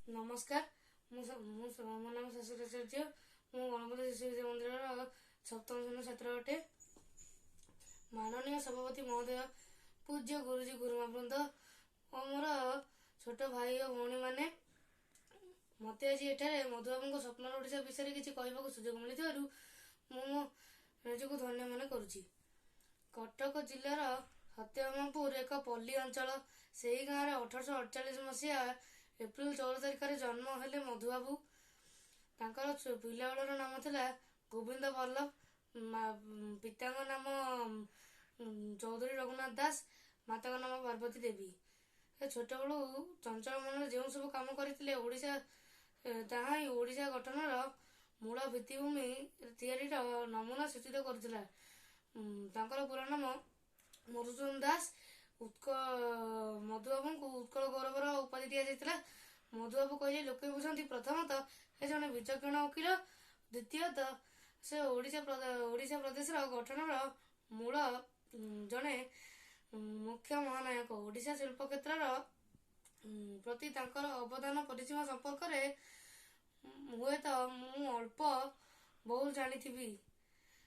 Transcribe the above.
ନମସ୍କାର, ମୁଁ ମୁଁ ମୋ ନାମ ଶାଶ୍ୱତ ଆଚାର୍ଯ୍ୟ। ମୁଁ ଗଣପତି ଶିଶୁ ବିଦ୍ୟା ମନ୍ଦିରର ସପ୍ତମ ଶ୍ରେଣୀର ଛାତ୍ର ଅଟେ। ମାନନୀୟ ସଭାପତି ମହୋଦୟ, ପୂଜ୍ୟ ଗୁରୁଜୀ ଗୁରୁମା ବୃନ୍ଦ ଓ ମୋର ଛୋଟ ଭାଇ ଓ ଭଉଣୀମାନେ, ମୋତେ ଆଜି ଏଠାରେ ମଧୁବାବୁଙ୍କ ସ୍ୱପ୍ନର ଓଡ଼ିଶା ବିଷୟରେ କିଛି କହିବାକୁ ସୁଯୋଗ ମିଳିଥିବାରୁ ମୁଁ ମୋ ନିଜକୁ ଧନ୍ୟ ମନେ କରୁଛି। କଟକ ଜିଲ୍ଲାର ସତ୍ୟଭାମାପୁର ଏକ ପଲ୍ଲୀ ଅଞ୍ଚଳ। ସେହି ଗାଁରେ 1848 ମସିହା ଏପ୍ରିଲ 14 ତାରିଖରେ ଜନ୍ମ ହେଲେ ମଧୁବାବୁ। ତାଙ୍କର ପିଲାବେଳର ନାମ ଥିଲା ଗୋବିନ୍ଦ ବଲ୍ଲଭ। ପିତାଙ୍କ ନାମ ଚୌଧୁରୀ ରଘୁନାଥ ଦାସ, ମାତାଙ୍କ ନାମ ପାର୍ବତୀ ଦେବୀ। ସେ ଛୋଟବେଳୁ ଚଞ୍ଚଳ ମନରେ ଯେଉଁ ସବୁ କାମ କରିଥିଲେ, ଓଡ଼ିଶା ତାହା ହିଁ ଓଡ଼ିଶା ଗଠନର ମୂଳ ଭିତ୍ତିଭୂମି ତିଆରିର ନମୁନା ସୂଚିତ କରୁଥିଲା। ତାଙ୍କର ପୁରା ନାମ ମଧୁସୂଦନ ଦାସ। ମଧୁବାବୁଙ୍କୁ ଉତ୍କଳ ଗୌରବର ଉପାଧି ଦିଆଯାଇଥିଲା। ମଧୁବାବୁ କହିଲେ ଲୋକେ ବୁଝନ୍ତି, ପ୍ରଥମତଃ ସେ ଜଣେ ବିଚକ୍ଷଣ ଓକିଲ, ଦ୍ୱିତୀୟତଃ ସେ ଓଡ଼ିଶା ପ୍ରଦେଶର ଗଠନର ମୂଳ ଜଣେ ମୁଖ୍ୟ ମହାନାୟକ। ଓଡ଼ିଶା ଶିଳ୍ପ କ୍ଷେତ୍ରର ପ୍ରତି ତାଙ୍କର ଅବଦାନ ପରିସୀମା ସମ୍ପର୍କରେ ହୁଏତ ମୁଁ ଅଳ୍ପ ବହୁତ ଜାଣିଥିବି।